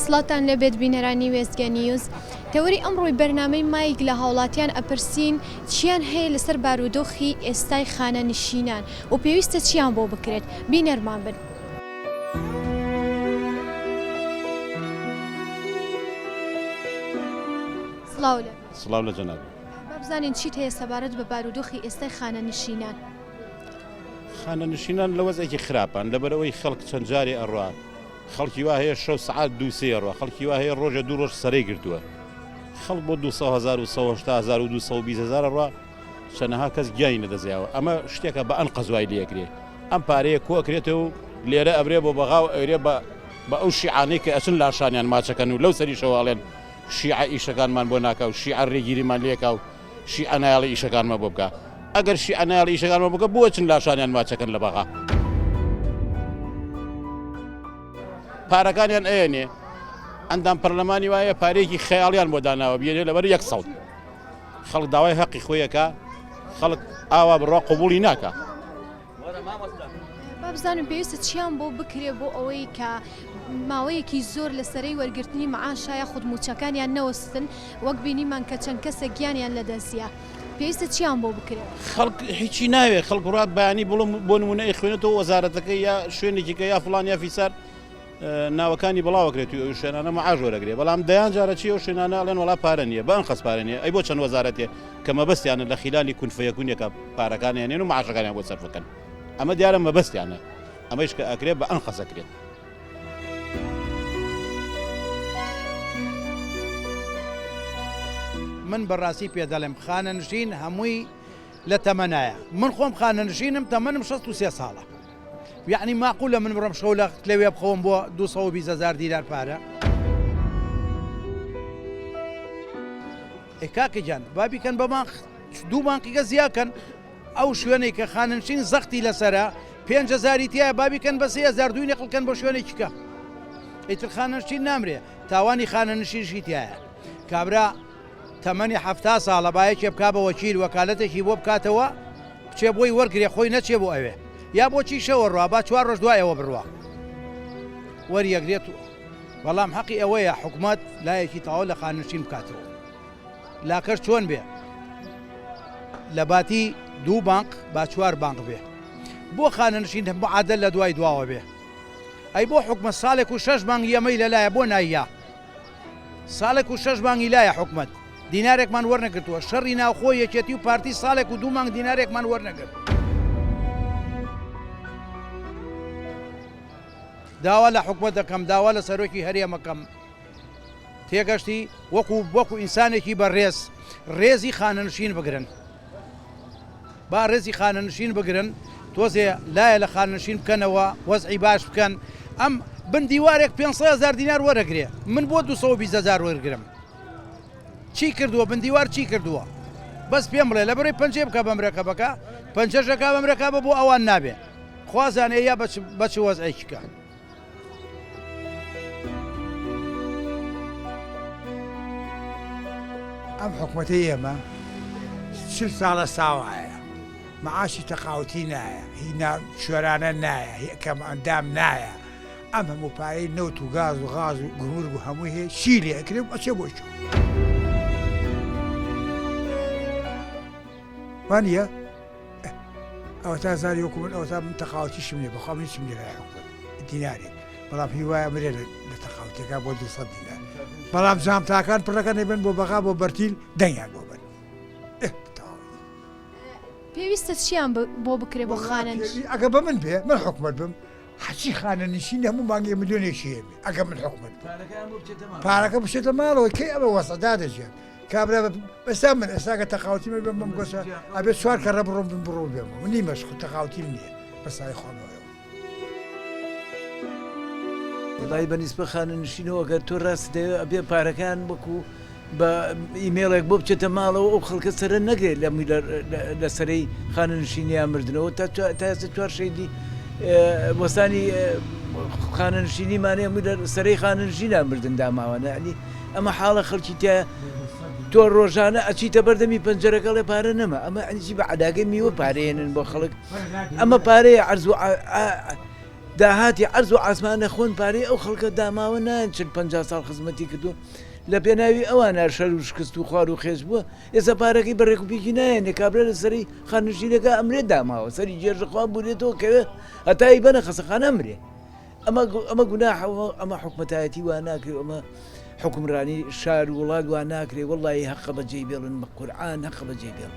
سڵاوتان لێبێت بینەرانی وێستگە نیوز. تەوەری ئەمڕۆی بەرنامەی مایک لە هاوڵاتیان ئەپرسین چیان هەیە لەسەر بارودۆخی ئێستای خانەنشینان و پێویستە چیان بۆ بکرێت؟ بینەرمان بن. سڵاو لێ. سڵاو لە جەنابت. با بزانین چیت هەیە سەبارەت بە بارودۆخی ئێستای خانەنشینان؟ خانەنشینان لە وەزعێکی خراپان لەبەرئەوەی خەڵک چەند جارێ ئەڕوا خەڵکی وا هەیە شەو سەعات دوو سێ ئەڕوا خەڵکی وا هەیە ڕۆژێ دوو ڕۆژ سەرەی گرتووە خەڵک بۆ 200 هەزار و 180 هەزار و 220 هەزار ئەڕوا چەنەها کەس گیانی لەدەستیاوە ئەمە شتێکە بە ئەنقەست وای لێکرێ ئەم پارەیە کۆ ئەکرێتەوە و لێرە ئەبرێ بۆ بەغا و ئەیرێ بە بە ئەو شیعانەی کە ئەچن لاشانیان ماچەکەن و لەو سەریشەوە ئەڵێن شیعە ئیشەکانمان بۆ ناکا و شیعە ڕێگیریمان لێکا و شیعە نایەڵێ ئیشەکانمان بۆ بکا ئەگەر شیعە نایەڵێ ئیشەکانمان بۆ بکا بۆ ئەچن لاشانیان ماچەکەن لە بەغا پارەکانیان ئەیەنێ ئەندام پەرلەمانی وایە پارەیەکی خەیاڵیان بۆ داناوە بیەنێ لەبەر یەک سەڵ خەڵک داوای هەقی خۆیەکە خەڵک ئاوا بڕوا قبوڵی ناکا. با بزانم پێویستە چیان بۆ بکرێ بۆ ئەوەی کە ماوەیەکی زۆر لە سەرەی وەرگرتنی معاشە یاخود مووچەکانیان نەوەستن وەک بینیمان کە چەند کەسێک گیانیان لەدەستیا پێویستە چیان بۆ بکرێ؟ خەڵک هیچی ناوێ خەڵک ڕات بەیانی بڵم بۆ نمونە ئەیخوێنێتەوە وەزارەتەکەی یا شوێنێکیکە یا فڵان یا فیسار ناوەکانی بڵاوەکرێت و ئەو شوێنانە معاش وەرەگرێ بەڵام دەیان جارە چی ئەو شوێنانە ئەڵێن وەڵا پارە نییە بە ئەنقەست پارە نییە ئەی بۆ چەند وەزارەتێ کە مەبەستیانە لە خیلالی کون فەیەکونێکە پارەکانیان هێنن و معاشەکانیان بۆ سەرف بکەن ئەمە دیارە مەبەستیانە ئەمەیش کە ئەکرێ بە ئەنقەست ئەکرێت. من بەڕاستی پێ دەڵێم خانەنشین هەمووی لە تەمەنایە من خۆم خانەنشینم تەمەنم 63 ساڵە یەعنی ماقولە من بڕۆم شەو لە لەوێ بخەوم بۆ 220 هەزار دینار پارە؟ ئێ کاکە گیان با بیکەن بە مانق دوو مانقیگە زیاکەن ئەو شوێنەی کە خانەنشین زەختی لەسەرە پێنج هەزاری تایە با بیکەن بە سێ هەزار دووی نەقڵکەن بۆ شوێنێکی کە ئیتر خانەنشین نامرێ تاوانی خانەنشینشی تایە کابرا تەمەنی حەفتا ساڵە با یەکێ بکا بە وەکیل وەکالەتێکی بۆ بکاتەوە بچێ بۆی وەرگرێ خۆی نەچێ بۆ ئەوێ یا بۆچی شەوە ڕوا با چوار ڕۆژ دوای ئەوە بڕوا وەریەگرێت و بەڵام حەقی ئەوەیە حکومەت لایەکی تەواو لە خانەنشین بکاتەوە لاکەش چۆن بێ لە باتی دوو بانق با چوار بانق بێ بۆ خانەنشین معادل لە دوای دواوە بێ ئەی بۆ حکومەت ساڵێک و شەش مانگ یەمەی لەلایە بۆ ناییا ساڵێک و شەش مانگی لایە حکومەت دینارێکمان وەرنەگرتووە، شەڕی ناوخۆ یەکێتی و پارتی ساڵێک و دوو مانگ دینارێکمان وەرنەگرت. داوا لە حکومەت دەکەم، داوا لە سەرۆکی هەرێمەکەم تێگەشتی وەکو وەکو ئینسانێکی بە ڕێز ڕێزی خانەنشین بگرن. با ڕێزی خانەنشین بگرن تۆزێ لایە لە خانەنشین بکەنەوە وەزعی باش بکەن ئەم بن دیوارێک 500 هەزار دینار وەرەگرێ من بۆ 220 هەزار وەرگرم چی کردووە بن دیوار چی کردووە بەس پێم بڵێ لە بەرەی پەنجێ بکە بە مرەکەبەکە پەنجەشەکە بە مرەکەبە بۆ ئەوان نابێ خوازانێ یا بە چ وەزعێکیکە ئەم حکومەتەی ئێمە چل ساڵە ساوایە معاشی تەقاوتی نایە هی شۆرانە نایە هی کەم ئەندام نایە ئەم هەموو پارەی نەوت و گاز و غاز و گومرگ و هەمووی هەیە چی لێ ئەکرێ و ئەچێ بۆ کوێ وانە ئەوەتا زاری وەکو من ئەوەتا من تەقاوتیشم نیە بەخوا من هیچم نیە لای حکومەت دینارێک بەڵام هی وایە مرێ لە تەقاوتەکە بۆ 200 دینار بەڵام جامتاکان پڕەکە نەبن بۆ بەغا بۆ بەرتیل دەنگیان بۆ بن پێویستە چیان بۆ بکرێ بۆ خانە ئەگە بە من بێ من حکومت بم هەچی خانە نشین هەموو مانگی ملیۆنێکی هەبێ ئەگە من حکومت پارەکە بچێتە ماڵەوە کەی ئەمە وەسەدا دەژێت کابرا ئێستا من ئێستا کە تەقاوتی من بم گۆشە ئەبێ چوار کەڕە بڕۆم بم بڕۆ بێم من نیمەش خو تەقاوتیم نییە بەسای خۆمەوە وەڵی بە نیسبە خانەنشینەوە گەر تۆ ڕاست دەوێ ئەبێ پارەکان وەکو بە ئیمێڵێک بۆ بچێتە ماڵەوە ئەو خەڵکە سەرە نەگرێت لە لە سەرەی خانەنشینیان مردنەوە تا تا ئێستا چوار شەیدی وەستانی خانەنشینیمان هەمووی لە سەرەی خانەنشینان مردن داماوانە یعنی ئەمە حاڵە خەڵکی تیا. تۆ ڕۆژانە ئەچیتە بەردەمی پەنجەرەکە ئەڵێ پارە نەما ئەمە ئەنجی بە عەلاگەی میوە پارەیەنن بۆ خەڵک ئەمە پارەیە عەرز و داهاتی عەرز و ئاسمانە خۆن پارەی ئەو خەڵکە داماوە نایەن چل 50 ساڵ خزمەتی کردو لە پێناوی ئەوانە شەر و شکست و خوار و خێز بووە ئێستا پارەکەی بە ڕێکوپێکی نایەنێ کابرا لە سەری خانشینەکە ئەمرێ داماوە سەری جێژەخوا بورێتەوە کەوێ هەتایی بەنە خەسەخانە ئەمرێ ئەمە ئەمە گوناحە و ئەمە حکومەتایەتی وا ناکرێ و ئەمە حوکمرانی شار و وڵات وا ناکرێ وەڵڵاهی هەقە بە جێی بێڵن بە قورعان هەقە بە جێی بێڵن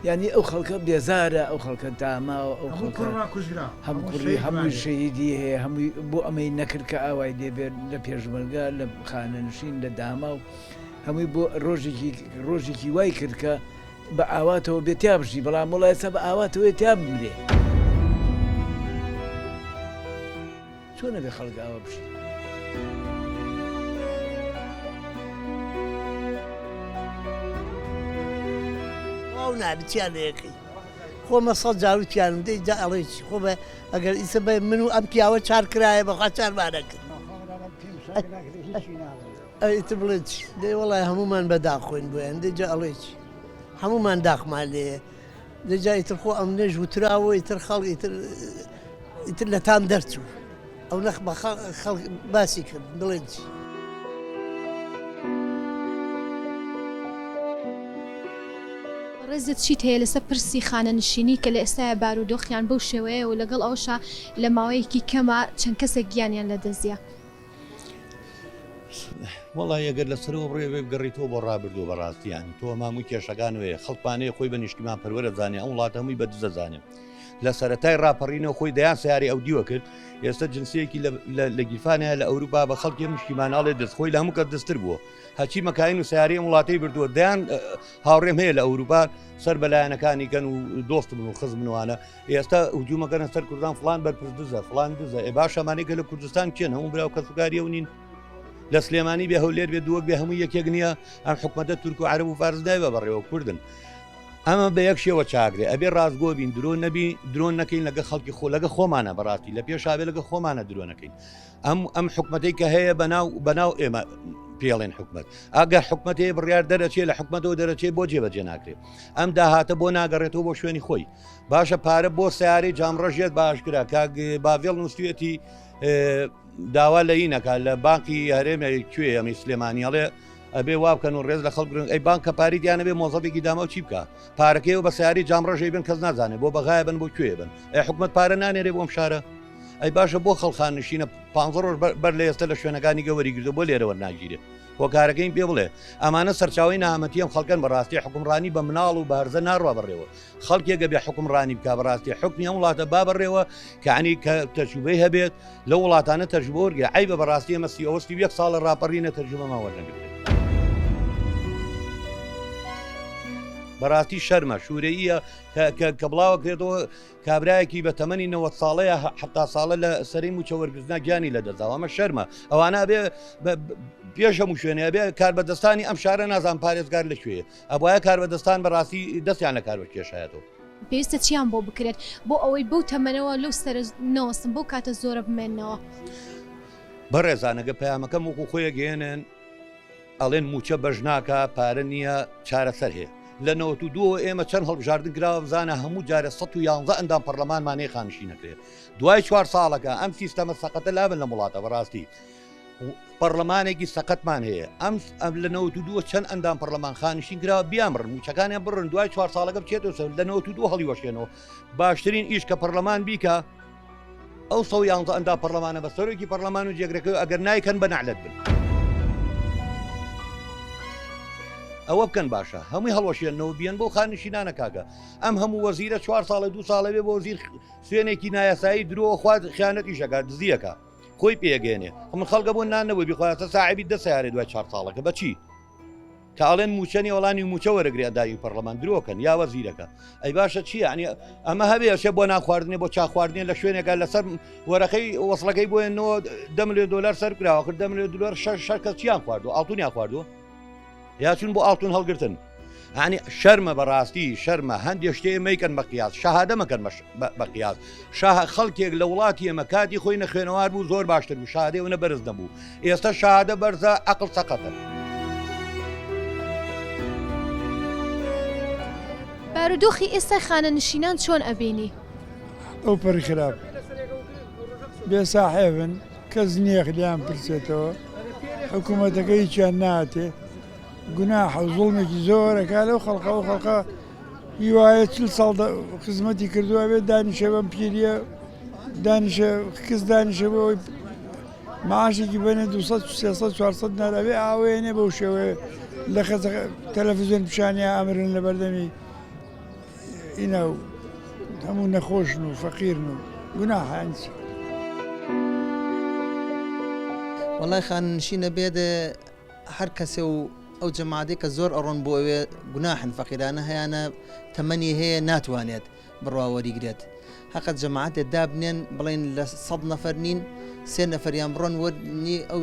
یانی ئەو خەڵکە بێزارە ئەو خەڵکە داماوە ئەو هەموو خەڵکە کوڕمان کوژرا هەم هەموو کوڕی شەهیدمان هەمووی هەیە. شەهیدی هەیە هەمووی بۆ ئەمەی نەکرد کە ئاوای لێ بێت لە پێشمەرگە لە خانەنشین لە داماو هەمووی بۆ ڕۆژێکی ڕۆژێکی وای کرد کە بە ئاواتەوە بێ تیا بژی بەڵام وەڵا ئێستا بە ئاواتەوەیە تیا بمرێ. چۆن ئەبێ خەڵک ئاوا بژی؟ تەواو نابی چیان لێ ئەکەی خۆ مە سەد جار وتیانم دەی جا ئەڵێی چی خۆ بە ئەگەر ئیسە بە من و ئەم پیاوە چار کرایە بەخوا چارمان ئەکرد ئیتر بڵێ چی دەی وەڵای هەموومان بە داخۆین بۆیان دەی جا ئەڵێی چی هەموومان داخمان لێیە دەی جا ئیتر خۆ ئەمنەش وتراوە ئیتر خەڵک ئیتر ئیتر لە تام دەرچوو ئەو نەخ بە خەڵک باسی کرد بڵێن چی. بەڕێزت چیت هەیە لەسەر پرسی خانەنشینی کە لە ئێستایا بارودۆخیان بەو شێوەیە و لەگەڵ ئەوەشا لە ماوەیەکی کەما چەند کەسێک گیانیان لەدەستیا؟ وەڵی ئەگەر لە سەرەوە بڕێ بێ بگەڕیتەوە بۆ ڕابردوو بەڕاستی ینی تۆ ماموو کێشەکان وەیە خەڵکانەیە خۆی بە نیشتیمان پەروەرە زانێ ئەم وڵاتە هەمووی بە دزە زانێ لە سەتای ڕاپەڕینەوە خۆی دەیان سیاری ئەو دیوە کرد ئێستا جنسەیەکی لە گیرفانەیە لە ئەوروپا بە خەڵکی مشتیماناڵێ دەست خۆی لە هەموو کەس دەستتر بووە هەچی مەکاین و سیاری ئەم وڵاتەی بردووە دەیان هاوڕێم هەیە لە ئەوروپا سەر بەلایەنەکانی کەن و دۆست من و خزمنوانە ئێستا هجومەکەنە سەر کوردان فلان بەرپرس دزە فلان دزە ئێ باشە ئەمانەی کە لە کوردستان کێن هەموو برا و کەسوکاری ئەو نین لە سلێمانی بێ هەولێر بێ دووەک بێ هەموو یەکێک نییە ئەم حکومەتە تورک و عەرەب و فارس دای بە بەڕێوە کوردن ئەمە بە یەک شێوە چاکرێ ئەبێ ڕاستگۆ بین درۆ نەبی درۆ نەکەین لەگە خەڵکی خۆ لەگە خۆمانە بەڕاستی لە پێشاوێ لەگە خۆمانە درۆ نەکەین ئەم ئەم حکومەتەی کە هەیە بەناو بەناو ئێمە پێڵێن حکومت ئەگەر حکومەت هەیە بڕیار دەرەچێ لە حکومەتەوە دەرەچێ بۆ جێبەجێ ناکرێت ئەم داهاتە بۆ ناگەڕێتەوە بۆ شوێنی خۆی باشە پارە بۆ سیارەی جامڕەژێت باشکرا کاک باڤێڵ نووسویەتی داوا لە ئینەکە لە بانکی هەرێمە کوێ ئەمی سلێمانی ئەڵێ ئەبێ وا بکەن و ڕێز لە خەڵک بگرن ئەی بانک کە پاری دیانە بێ مۆزەفێکی داماو چی بکە پارەکەی و بە سیاری جامڕەژەی بن کەس نازانێت بۆ بەغایە بن بۆ کوێ بن ئەی حکومت پارە نانێرێ بۆم شارە ئەی باشە بۆ خەڵخان نشینە پ ڕۆژ بەر لە ئێستا لە شوێنەکانی گەوەری گرتو بۆ لێرە وەرناگیرێ هۆکارەکەیم پێ بڵێ ئەمانە سەرچاوی نامەتی ئەم خەڵکەن بەڕاستی حکومڕانی بە مناڵ و بارزە ناڕوا بەڕێوە خەڵکێک ئەبێ حوکمڕانی بکا بەڕاستی حوکمی ئەم وڵاتە با بەڕێوە کە عنی کە تەجروبەی هەبێت لەو وڵاتانە تەجروبە وەرگرێ عەیبە بەڕاستی ئێمە سی ئەوە 31 ساڵە ڕاپەڕینە تەجروبەمان وەرنەگرتێ بەڕاستی شەرمە شوورەیە کە بڵاوە کرێتەوە کابراایەکی بە تەمەنی 90 ساڵەیە حتا ساڵە لە سەری موچە وەرگرتنا گیانی لە دەستداوە ئەمە شەرمە ئەوانە بێ پێش هەموو شوێنێ بێ کاربەدەستانی ئەم شارە نازان پارێزگار لەکوێ ئەبوایە کاربەدەستان بەڕاستی دەستیان لە کار بکێشایەتەوە. پێویستە چیان بۆ بکرێت بۆ ئەوەی بەو تەمەنەوە لەو سەرە نەوەستن بەو کاتە زۆرە بمێننەوە؟ بەڕێزان ئەگەر پەیامەکەم وەکو خۆی ئەگەیەنن ئەڵێن مووچە بەش ناکا پارە نییە چارەسەر هەیە لە 92 ئێمە چەند هەڵبژاردن کراوە بزانە هەموو جارە 111 ئەندام پەرلەمانمان هەیە خانشی نەکرێت دوای چوار ساڵەکە ئەم سیستەمە سەقەتە لابن لەم وڵاتە بەڕاستی پەڕلەمانێکی سەقەتمان هەیە ئەم ئەم لە 92 چەند ئەندام پەڕلەمان خانشین کراوە بیانبڕن موچەکانیان بڕن دوای چوار ساڵەکە بچێتەوە سەر لە 92 هەڵیوەشێنەوە باشترین ئیش کە پەڕلەمان بیکە ئەو 111 ئەندام پەڕلەمانە بە سەرۆکی پەڕلەمان و جێگرەکەی ئەگەر نایکەن بە نەعلەت بن ئەوە بکەن باشە هەمووی هەڵوەشێنەوە بیەن بۆ خانشینانە کاکە ئەم هەموو وەزیرە چوار ساڵە دوو ساڵە بێ بۆ وەزیر سوێنێکی نایاسایی درۆ خوارد خیانەتیشەکە دزیەکە خۆی پێگەێنێ من خەڵگە بۆ نان نەبوو بیخواتە ساعبی دە سیارێ دوای چوار ساڵەکە بەچی کە ئەڵێن موچە نیە وەڵانی موچە وەرەگرێ ئەندامی پەرلەمان درۆکەن یا وەزیرەکە ئەی باشە چی ینی ئەمە هەبێ ئەشێ بۆ ناخواردنێ بۆ چاخواردنێ لە شوێنێکە لەسەر وەرەقەی وەسڵەکەی بۆیەنەوە دە ملیۆن دلار سەر کراوە کرد دە ملیۆن دلار شەش شەش کەس چیان خواردووە ئاڵتونیان خواردووە یا چون بۆ ئاڵتون هەڵگرتن هەنی شەرمە بەڕاستی شەرمە هەندێ شتێ مەیکەن بە قیاس شەهادە مەکەن بە قیاس شاه خەڵکێک لە وڵاتی ئێمە کاتی خۆی نەخوێنەوار بوو زۆر باشتر بوو شادێ و نە بەرز نەبوو ئێستا شادە بەرزە عقل سەقەتە. بارودۆخی ئێستای خانەنشینان چۆن ئەبینی؟ ئەوپەڕی خراپ. بێ ساحێبن، کەس نییە لێیان پرسێتەوە، حکوومەتەکە هیچیان ناتێ، گوناحە و زوڵمێکی زۆر ئەکا لەو خەڵکە، ئەو خەڵکە هیوایە چل ساڵ خزمەتی کردووە ئەبێ دانیشێ بەم پیریە دانیشێ کز دانیشێ بۆ ئەوەی معاشێکی بەنێ 200 300 400 دینار ئەبێ ئاوێنێ بەو شێوەیە لە خەزە تەلەفزیۆن پیشانیا ئەمرن لە بەردەمی ئینا و هەموو نەخۆشن و فەقیرن و گوناحە یانی چی. وەڵای خانەنشینە بێت هەر کەسێ و ئەو جەماعەتەی کە زۆر ئەڕۆن بۆ ئەوێ گوناحن فەقیرانە هەیانە تەمەنی هەیە ناتوانێت بڕوا وەریگرێت هەقە جەماعەتێ دابنێن بڵێن لە سەد نەفەر نین سێ نەفەریان بڕۆن وەرنی ئەو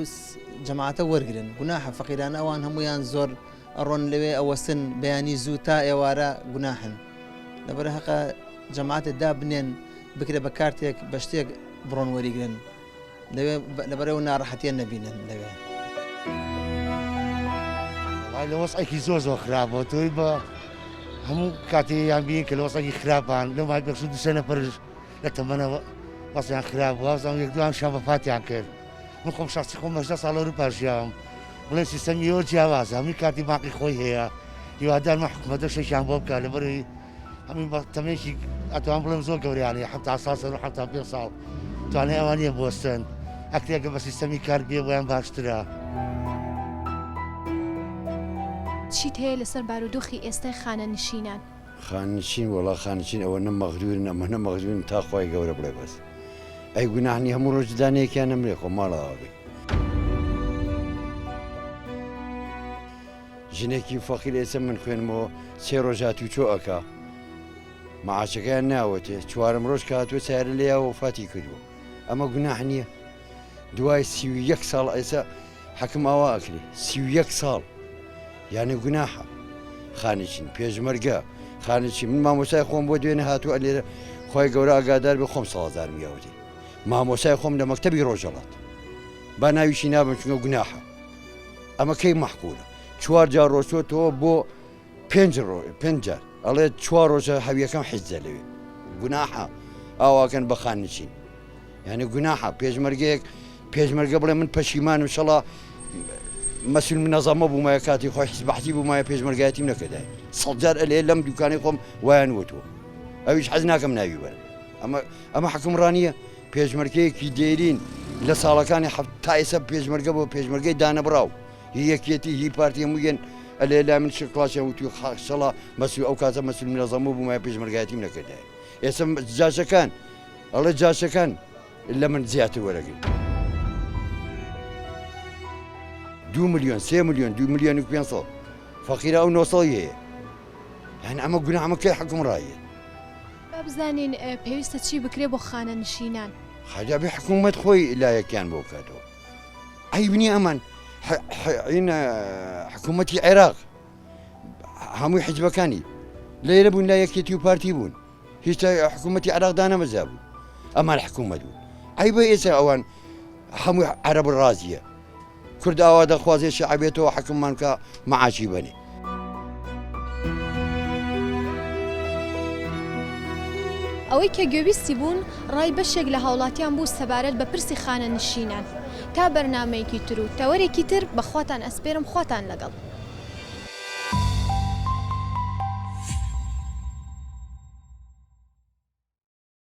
جەماعەتە وەرگرن گوناحە فەقیرانە ئەوان هەمویان زۆر ئەڕۆن لەوێ ئەوەستن بەیانی زوو تا ئێوارە گوناحن لەبەر هەقە جەماعەتێ دابنێن بکرێ بە کارتێک بە شتێک بڕۆن وەریگرن لەوێ لەبەرەوە ناڕەحەتیان نەبینن لەوێ. وەڵای لە وەزعێکی زۆر زۆر خراپەوە تۆی بە هەموو کاتێ یان بین کە لە وەزعێکی خراپان لەو مای بەخش دوو سێ نەفەرش لە تەمەنەوە وەزعیان خراپ بوو وازم یەک دوان شان وەفاتیان کرد من خۆم شخصی خۆم 18 ساڵ ئەوروپا ژیاوم بڵێ سیستەمی ئێوە جیاوازە هەمووی کاتی باقی خۆی هەیە هیوادارمە حکوومەتە شتێکیان بۆ بکات لەبەرەوەی هەمووی بە تەمێکی ئەتوان بڵێم زۆر گەوریان هەیە حەفتا ساڵ سەر و 75 ساڵ توانای ئەوان نییە بوەستن ئەکرێگە بە سیستەمی کار بێ بۆیان باشترە. چیت هەیە لەسەر بارودۆخی ئێستای خانەنشینان؟ خانەنشین وەڵا خانەنشین ئەوەنە مەغرورن ئەمەنە مەغرورن تا خوای گەورە بڵێ بەس ئەی گوناح نیە هەموو ڕۆژ دانەیەکیان نەمرێ خۆ ماڵاوا بێ. ژنێکی فەقیر ئێسە من خوێنمەوە سێ ڕۆژ هاتوچۆ ئەکا معاشەکەیان ناوەتێ چوارەم ڕۆژ کە هاتووە سیارە لێیا وەفاتی کردووە ئەمە گوناح نییە دوای 31 ساڵ ئێستا حەکم ئاوا ئەکرێ 31 ساڵ یانە گوناحە خانچین پێشمەرگە خانچی من مامۆسای خۆم بۆ دوێنێ هاتووە لێرە خی گەورە ئاگادار بێ خۆم ساڵزارم یاوەتی مامۆسای خۆم لە مەکتەبی ڕۆژەڵات با ناویشی نابم چونکە گوناحە ئەمە کەی مەحقولە چوار جار ڕۆچۆتەوە بۆ پێنج ڕۆ پێنج جار ئەڵێ چوار ڕۆژە هەویەکەم حیزە لەوێ گوناحە ئاواکەن بە خان نچین یعنی گوناحە پێشمەرگەیەک پێشمەرگە بڵێ من پەشیمانم شەڵا مەسول منەزەمە بوومایە کاتی خۆی حیزبەحزی بوومایە پێشمەرگایەتیم نەکردای سەد جار ئەلێ لەم دوکانەی خۆم وایان وتووە ئەویش حەز ناکەم ناوی بەرم ئەمە ئەمە حکومڕانیە پێشمەرگەیەکی دێرین لە ساڵەکانی حەفتا تا ئێستا پێشمەرگە بۆ پێشمەرگەی دانەبڕاو هی یەکیەتی هی پارتی هەموو یەن ئەلێ لای من شێخ کڵاشیان وتوی خاکسەڵا مەسول ئەو کاتە مەسول منەزەمە بوومایە پێشمەرگایەتیم نەکردایە ئێستا جاشەکان ئەڵێ جاشەکان لە من زیاتر وەرەگرن دو ملیۆن سێ ملیۆن دو ملیۆن و 500 فەقیرە ئەو 900 هەیە یعنی ئەمە گوناه ئەمە کەی حکوم ڕایە با بزانین پێویستە چی بکرێ بۆ خانەنشینان؟ خەجا بێ حکوومەت خۆی لایەکیان بۆ بکاتەوە عەیب نییە ئەمان حکوومەتی عێراق هەمووی حیزبەکانی لێرە بوون لە یەکێتی و پارتی بوون هیچ حکوومەتی عێراق دانەمەزا بوو ئەمان حکوومەت بوون عەیبە ئێستا ئەوان هەموو عەرەب ڕازیە کورد ئاوا دەخوازێ شیعە بێتەوە حەکممان بکا مەعاشی بەنێ. ئەوەی کە گوێبیستی بوون ڕای بەشێک لە هاوڵاتیان بوو سەبارەت بە پرسی خانەنشینان. تا بەرنامەیەکی تر و تەوەرێکی تر بە خواتان ئەسپێرم خواتان لەگەڵ.